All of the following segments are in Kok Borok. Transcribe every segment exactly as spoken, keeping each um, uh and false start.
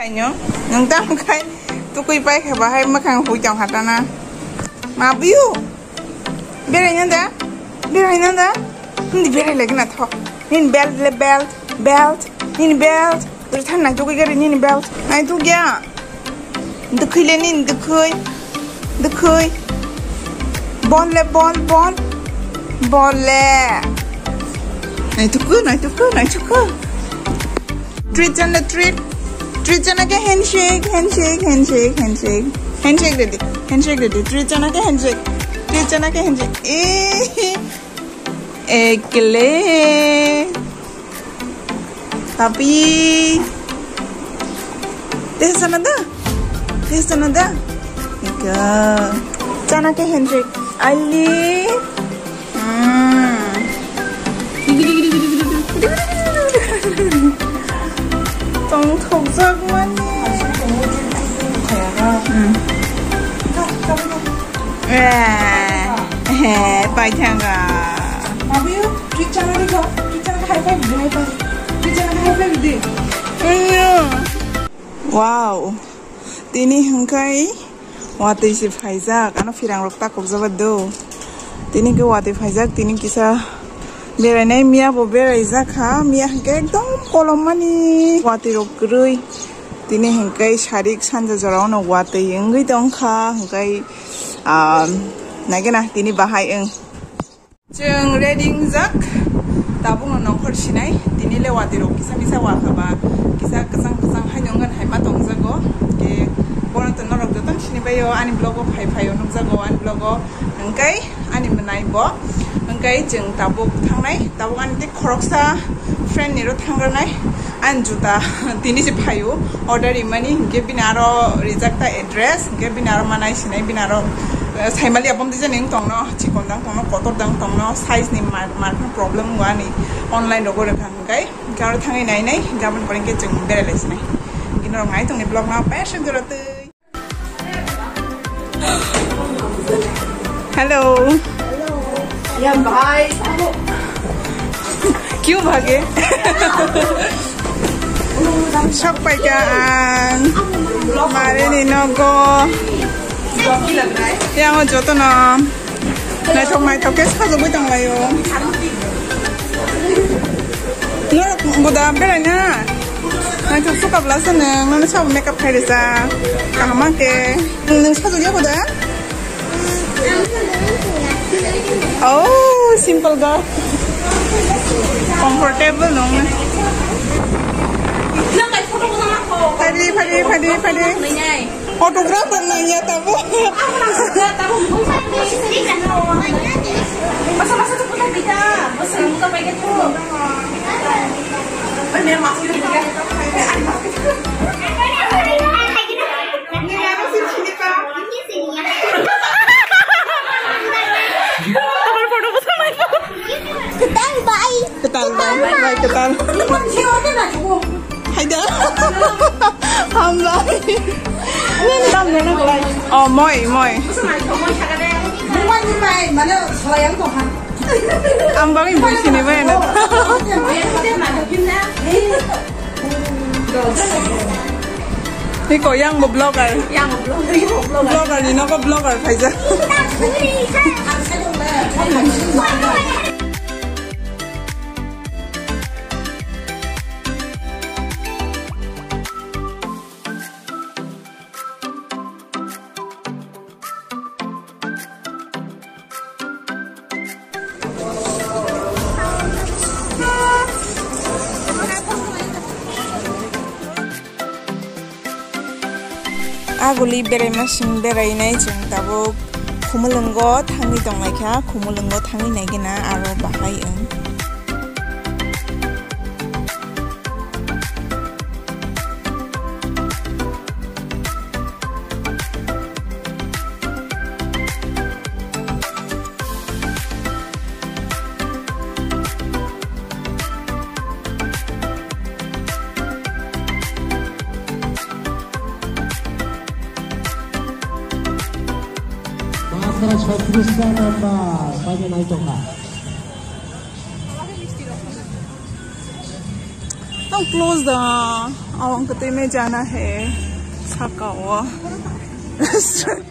Nyo, nwng tamo khai tukui pai kha bahai mwkhang hui tong hatana. Ma biu. Berai nanda. Berai nanda. Hindi berai lagi na tho. Nin belt le belt, belt. Nin belt. Dur than na tukui gari nin belt. Nai tu gya. Dukhui le nin dukhui. Dukhui. Bol le bol, bol. Bol le. Nai tuku, nai tuku, nai tuku. Treat chana treat. Treat chana ke handshake, handshake, handshake, handshake. Handshake ready, handshake ready. Treat chana ke handshake. Treat chana ke handshake. Eh, ekle. Papi. Teh sana da? Teh sana da? Ika. Chana ke handshake. Ali. Hmm. Tong thokjak mani. Hmm. Eh, eh, pai thanga. Mabuyo, treat chana di ko. Treat chana high five di, high five. Treat chana high five di. Wow. Tini hingkai watwi se phaijak. Ano phirang rok ta kokjaba do. Tini ke watwi phaijak. Tini kisa berainai miya bo beraijak kha. Miya hingke ekdom kolom mani watwi rok kwrwi. Tini hingke sarik sanja jora ono watwi wngwi tongkha. Hingkai, ah, naikhe na tini bahai wng. Chwng ready wngjak, tabukno nongkhor sinai, tini le watwi rok kisa misa wakha ba, kisa kwchang kwchang haino wngkha hai ma tongjago, ke bono to norok jotono sini baio, ani vlog o phai phaio nukjago, ani vlog o hwnkhe ani mwnai bo, hwnkhe chwng tabuk thangnai, tabuk ani tei khoroksa friend ni ro thangranai, ani juta tini se phaio, order rimani, hwnkhe bini aro rijak ta address, hwnkhe bini aro manai sinai, bini aro, eh, saimali abom dijani wng tongno. Chikon dang tongno, kotor dang tongno, size ni mar, mar problem wngwa ani online rogo rwkha hwnkhe, hwnkhe aro thangwi nai nai, hwnkhe aboni pore hwnkhe chwng berai lai sinai. Hwnkhe norok nai tongni vlog no, pesek jora twi. Hello. Ya bhai. Kyu bhage? Sok paika ang. Mare ni nogo. Yang o joto no. Naithok naithok khe sajagwi tonglaio. Norok buda beraina? Naithok sukabla se nwng, nono sabo makeup khai risa. Kaham khe. Nwng sajagya buda? Oh, simple girl. Comfortable nung. Phadi, phadi, phadi, phadi. Photographer nangya tabo. Masa masa tu putar bida. Masa muka baik tu. Ay, mira, masa tu bida. Ni ano si Chinipa? Abar photo bosai mai. Ketal bai. Ketal bai. Bai ketal. Hai da. Hambai. Tam na na bai. Oh, moi, moi. Ang bagwi bui sini bai na. Ni ko yang bo blogger. Yang bo blogger, yang bo blogger. Blogger ni nogo blogger phaijak. Aguli beraima sing berainai chwng tabuk Khumulwngo thangwi tongnaikha, Khumulwngo thangwi naigwna aro bahai wng. Masra chhotris ta number, paina nai tongkha. Close da. Awang katwi me jana hai. Saka o. Restaurant.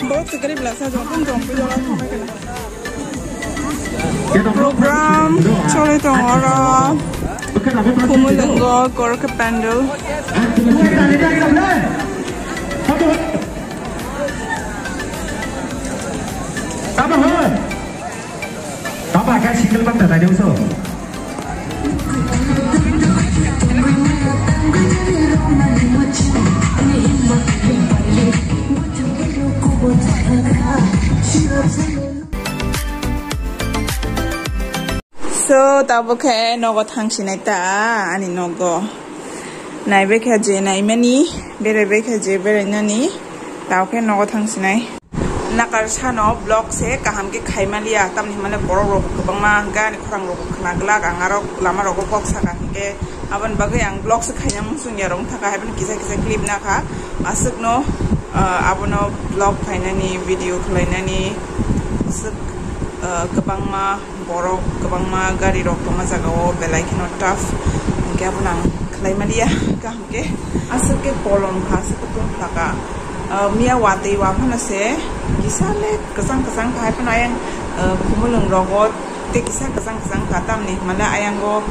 Bahut se garib lasa jong pun jong pun jong pun. Program choli tongo oro. Khumulwngo Gorkha Pandal. Tama ho? Tama ka single bang ta dai so. So, tabuk khe nogo thangsinai ta, ani nogo. Naibe khe je naimani, beraibe khe je berainani, tabuk khe nogo thangsinai. Nakar sano vlog se kaham khe khaimaliya, tamni hwnmale borok rok kwbangma hwnkhe ani khorang rok khna glak, ang aro lama rogo kok saka hwnkhe aboni bagwi ang vlog se khaina muchungya rok thaka, haibano kisa kisa clip nakha. Aswkno, ah, abono vlog khainani, video khwlainani aswk, ah, kwbangma borok, kwbangma gari rok tongma jaga o belai kheno tough. Hwnkhe abono ang khlai maliya kaham khe. Aswk khe kolom kha, aswk khe tong kha ka. Ah, miya watwi wa phano se kisa le kwchang kwchang kha, hai phano ayang, ah, khumulwng rogo tei kisa kwchang kwchang kha, tamni hwnmale ayango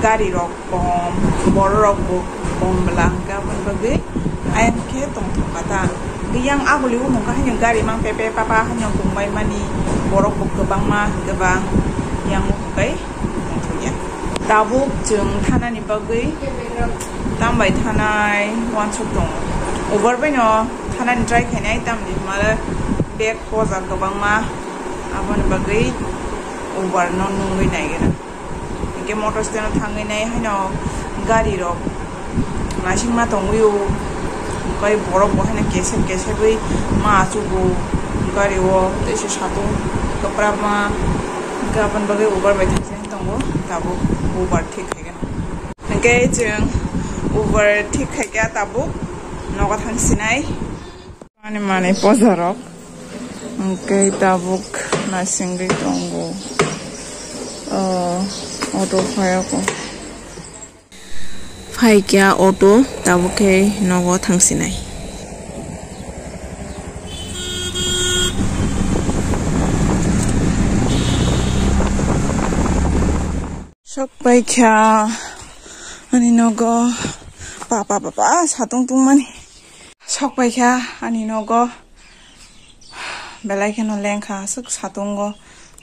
gari rok kom, borok rok bo kom bwla hwnkhe aboni bagwi ayang khe tongthok kha ta. Yang aguli o hwnkha haino gari mang pepe papa haino tongbai mani borok bo kwbangma hwnkhe ba yang o hwnkhe tongthokya. Tabuk chwng thanani bagwi tambai thanai uansuk tongo. Ubar baino thanani try khainai, tamni hwnmale bag poja kwbangma, aboni bagwi ubar no nungwi naigena. Hwnkhe motor stand o thangwi nai haino gari rok naisingma tongwi o, hwnkhe borok bo haino kesep kesepwi ma achugo gari o, teisa satung kwprapma, hwnkhe aboni bagwi ubar bai thangwi tongo, tabuk ubar thik khaikhe. Hwnkhe chwng ubar thik khaikhe tabuk nogo thangsinai. Ani manwi pojarok. Hwnkhe tabuk naisingwi tongo. O, auto phaiyago. Phaikya auto, tabuk khe nogo thangsinai. Sok paikha ani nogo. Pa, pa, pa, pa, satung tungmani. Sok paikha ani nogo. Belai kheno lengkha, aswk satungo.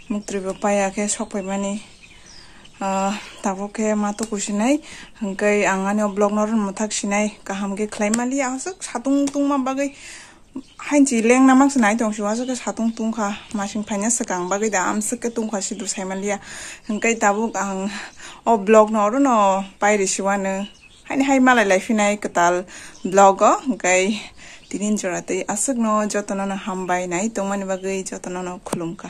Muktwi bo paiya khe sok paimani. Ah, tabuk khe ma tuku sinai. Hwnkhe ang ani o vlog no rwna mwthak sinai. Kaham khe khlai maliya, aswk satung tungma bagwi. Hainchi lengna mangsa nai tong sio, aswk khe satung tungkha. Masing phaina swkang bagwi da amswk khe tungkha sidu sai maliya. Hwnkhe tabuk ang o vlog no orono pairi siwano. Haini hai malai lai phinai kwtal vlog o, hwnkhe tini jora tei aswkno jotono no hambai nai tongmani bagwi jotono no khulumkha.